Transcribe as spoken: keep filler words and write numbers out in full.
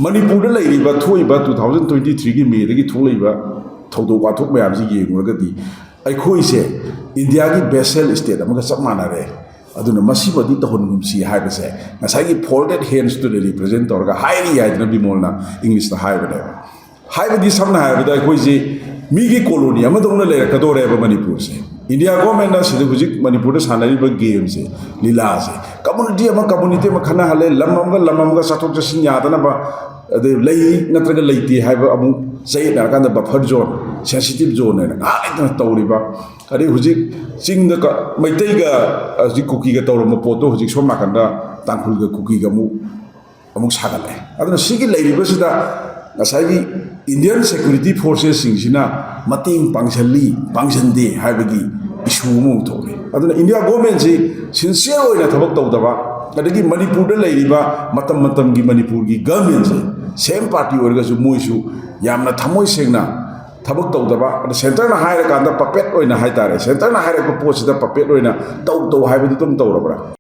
ꯃꯅꯤꯄꯨꯔꯗ ꯂꯩꯔꯤꯕ, ꯊꯣꯛꯏꯕ two thousand twenty threeꯒꯤ Mayꯗꯒꯤ ꯊꯣꯛꯂꯛꯏꯕ ꯊꯧꯗꯣꯛ ꯋꯥꯊꯣꯛ ꯃꯌꯥꯝꯁꯤ ꯌꯦꯡꯂꯨꯔꯒꯗꯤ, ꯑꯩꯈꯣꯏꯁꯦ ꯏꯟꯗꯤꯌꯥꯒꯤ vassal state ꯑꯃꯒ ꯆꯞ ꯃꯥꯟꯅꯔꯦ꯫ ꯑꯗꯨꯅ ꯃꯁꯤꯃꯗꯤ ꯇꯧꯍꯟꯒꯨꯝꯁꯤ ꯍꯥꯏꯕꯁꯦ ꯉꯁꯥꯏꯒꯤ folded handsꯇꯨꯅ represent ꯇꯧꯔꯒ ꯍꯥꯏꯔꯤ ꯍꯥꯏꯗꯅ ꯕꯤꯃꯣꯜꯅ Englishꯇ ꯍꯥꯏꯕꯅꯦꯕ꯫ ꯍꯥꯏꯕꯗꯤ, ꯁꯝꯅ ꯍꯥꯏꯔꯕꯗ, ꯑꯩꯈꯣꯏꯁꯤ ꯃꯤꯒꯤ colony ꯑꯃꯗꯧꯅ ꯂꯩꯔꯛꯀꯗꯣꯔꯦꯕ ꯃꯅꯤꯄꯨꯔꯁꯦ꯫ ꯏꯟꯗꯤꯌꯥ governmentꯅ ꯁꯤꯗ ꯍꯧꯖꯤꯛ ꯃꯅꯤꯄꯨꯔꯗ ꯁꯥꯟꯅꯔꯤꯕ gameꯁꯦ, ꯂꯤꯂꯥꯁꯦ, community ꯑꯃ community ꯑꯃ ꯈꯠꯅꯍꯜꯂꯦ, ꯂꯝ ꯑꯃꯒ ꯂꯝ ꯑꯃꯒ ꯆꯠꯊꯣꯛ ꯆꯠꯁꯤꯟ ꯌꯥꯗꯅꯕ, ꯑꯗꯩ ꯂꯩ ꯅꯠꯇ꯭ꯔꯒ ꯂꯩꯇꯦ ꯍꯥꯏꯕ ꯑꯃꯨꯛ ꯆꯌꯦꯠꯅꯔꯀꯥꯟꯗ buffer zone, sensitive zone ꯍꯥꯏꯅ ꯉꯥꯏꯍꯥꯛ ꯂꯩꯇꯅ ꯇꯧꯔꯤꯕ, ꯑꯗꯩ ꯍꯧꯖꯤꯛ ꯆꯤꯡꯗ ꯀ-, ꯃꯩꯇꯩꯒ ꯍꯧꯖꯤꯛ ꯀꯨꯀꯤꯒ ꯇꯧꯔꯝꯕ ꯄꯣꯠꯇꯣ ꯍꯧꯖꯤꯛ ꯁꯣꯝ ꯅꯥꯀꯟꯗ ꯇꯥꯡꯈꯨꯜꯒ ꯀꯨꯀꯤꯒ ꯑꯃꯨꯛ ꯑꯃꯨꯛ ꯁꯥꯒꯠꯂꯛꯑꯦ꯫ ꯑꯗꯨꯅ ꯁꯤꯒꯤ ꯂꯩꯔꯤꯕꯁꯤꯗ ꯉꯁꯥꯏꯒꯤ Indian security forcesꯁꯤꯡꯁꯤꯅ ꯃꯇꯦꯡ ꯄꯥꯡꯁꯤꯜꯂꯤ, ꯄꯥꯡꯁꯤꯟꯗꯦ ꯍꯥꯏꯕꯒꯤ issue ꯑꯃꯃꯨꯛ ꯊꯣꯛꯂꯦ꯫ ꯑꯗꯨꯅ ꯏꯟꯗꯤꯌꯥ governmentꯁꯤ sincere ꯑꯣꯏꯅ ꯊꯕꯛ ꯇꯧꯗꯕ, ꯑꯗꯒꯤ ꯃꯅꯤꯄꯨꯔꯗ ꯂꯩꯔꯤꯕ ꯃꯇꯝ ꯃꯇꯝꯒꯤ ꯃꯅꯤꯄꯨꯔꯒꯤ governmentꯁꯦ, same party ꯑꯣꯏꯔꯒꯁꯨ ꯃꯣꯏꯁꯨ ꯌꯥꯝꯅ ꯊꯃꯣꯏ ꯁꯦꯡꯅ ꯊꯕꯛ ꯇꯧꯗꯕ, ꯑꯗ centreꯅ ꯍꯥꯏꯔꯀꯥꯟꯗ puppet ꯑꯣꯏꯅ ꯍꯥꯏꯇꯥꯔꯦ, centreꯅ ꯍꯥꯏꯔꯛꯄ ꯄꯣꯠꯁꯤꯗ puppet ꯑꯣꯏꯅ ꯇꯧ ꯇꯧ ꯍꯥꯏꯕꯗꯨꯇꯪ ꯇꯧꯔꯕ꯭ꯔꯥ?